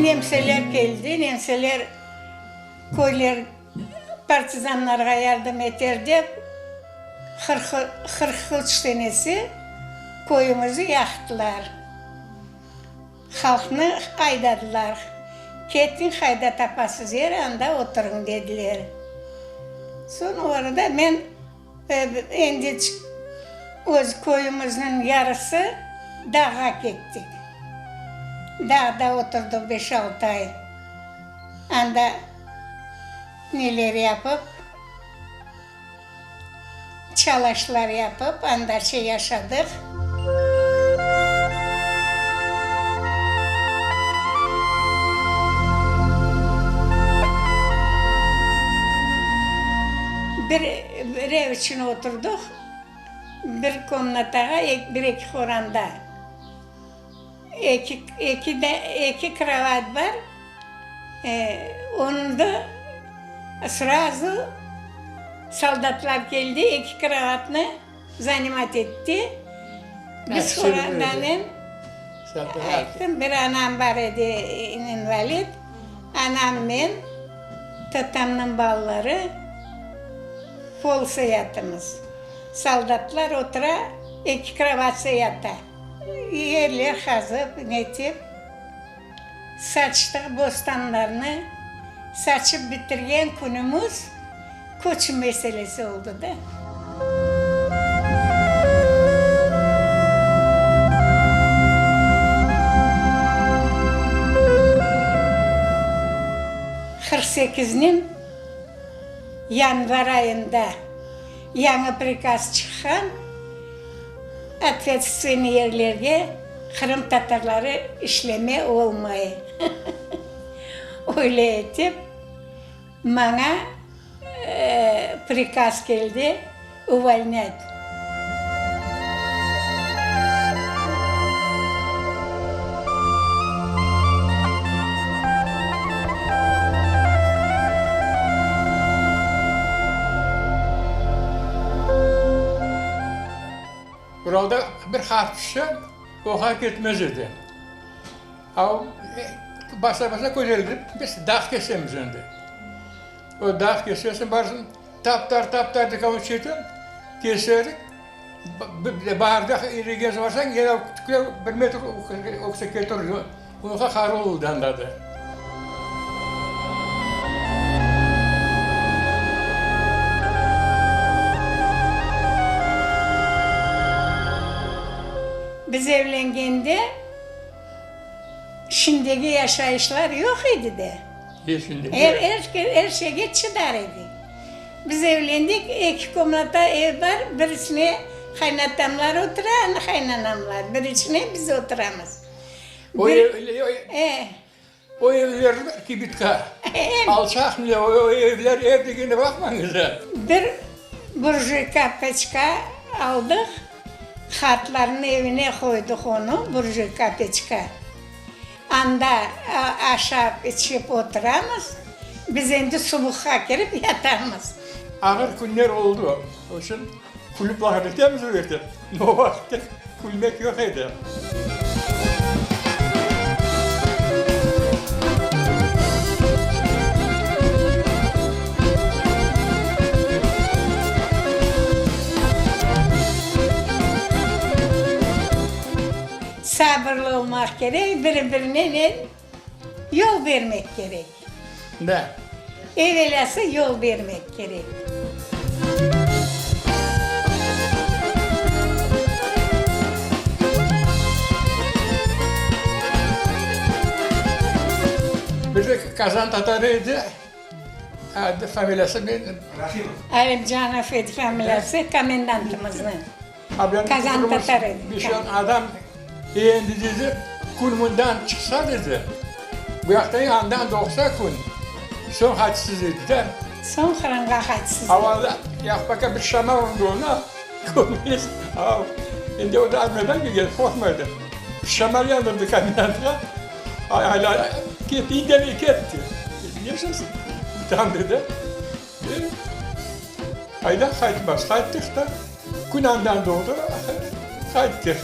Nemseler keldi, nemseler köyler partizanlarğa yardım eter dep, 43 senesi köyümizi yaqtılar. Halqnı aydadılar. Ketiñ, qayda tapasız yer, anda oturıñ, dediler. Soñ o arada men endi öz köyümizniñ yarısı dağğa kettik. Dağda oturdıq beş-altı ay. Anda neler yapıp, Çalaşlar yapıp, andace yaşadıq. Bir ev içün oturdıq, bir komnatağa, bir-eki qoranda. Eki, eki de, eki krovat bar, onı srazu soldatlar keldi, eki krovatnı zanimat etti. Biz qorantanen, ayttım, bir anam bar edi, invalid, anam, men, tatamnıñ balaları, polsa yatımız. Soldatlar otura, eki krovatsa yata. Yerler qazıp, netip, saçtıq bostanlarnı. Saçıp bitirgen künümiz köç meselesi oldı da. 48-niñ yanvar ayında yañı prikaz çıqqan. Otvetstvenniy yerlerge qırımtatarları işleme olmay. Öyle etip, maña prikaz keldi, uvolnât. Uralda bir harf tüşse, oğa ketmez edi. A o basa-basa köterilip, biz dağ kesemiz endi. O dağ kesersiñ, barsıñ, taptar-taptar dekaon çeti keserik, baarda irigen barsañ, yer tükler bir metr öksek ketir, oğa qar oldı anda da. Biz evlengende şimdigi yaşayışlar yoq edi de. Er, er şeyge çıdar edik. Biz evlendik, eki komnata ev bar, birisine qaynatamlar otura, qaynanamlar, birisine biz oturamız. O o evler kibitka, alçaq mı, o evler ev degende baqmañız a. Bir burjuyka peçka aldıq, qartlarnıñ evine qoydıq onı, burjuyka peçka. Anda aşap, içip oturamız, biz endi suvuqqa kirip yatamız. Ağır künler oldı, o içün külüp laf etemiz o yerde, o vaqıtta külmek yoq edi. Sabırlı olmaq kerek, biri-birine ne yol bermek kerek. Da. Evelâsı yol bermek kerek. Bir de Kazan tatarı edi, adı, familiyası men. Rahimov. Alimcanov edi familiyası, komendantımıznıñ. Qazan tatar edi. Beş-on adam endi dedi, kün mından çıqsa dedi, bu yaqtan andan doğsa kün, soñ qaytsız dedi de. Soñ Qırımğa qaytsız dedi. Avvalda yaqpaka bir şama urdı ona, komünist, endi o da armiyadan kelgen, qorqmaydı. Bir şamal yandırdı komendantqa, alâ ketti, indemey ketti. Ne içün utandı da. Qayda qaytmaz, qayttıq da, kün andan doğdı, qayttıq.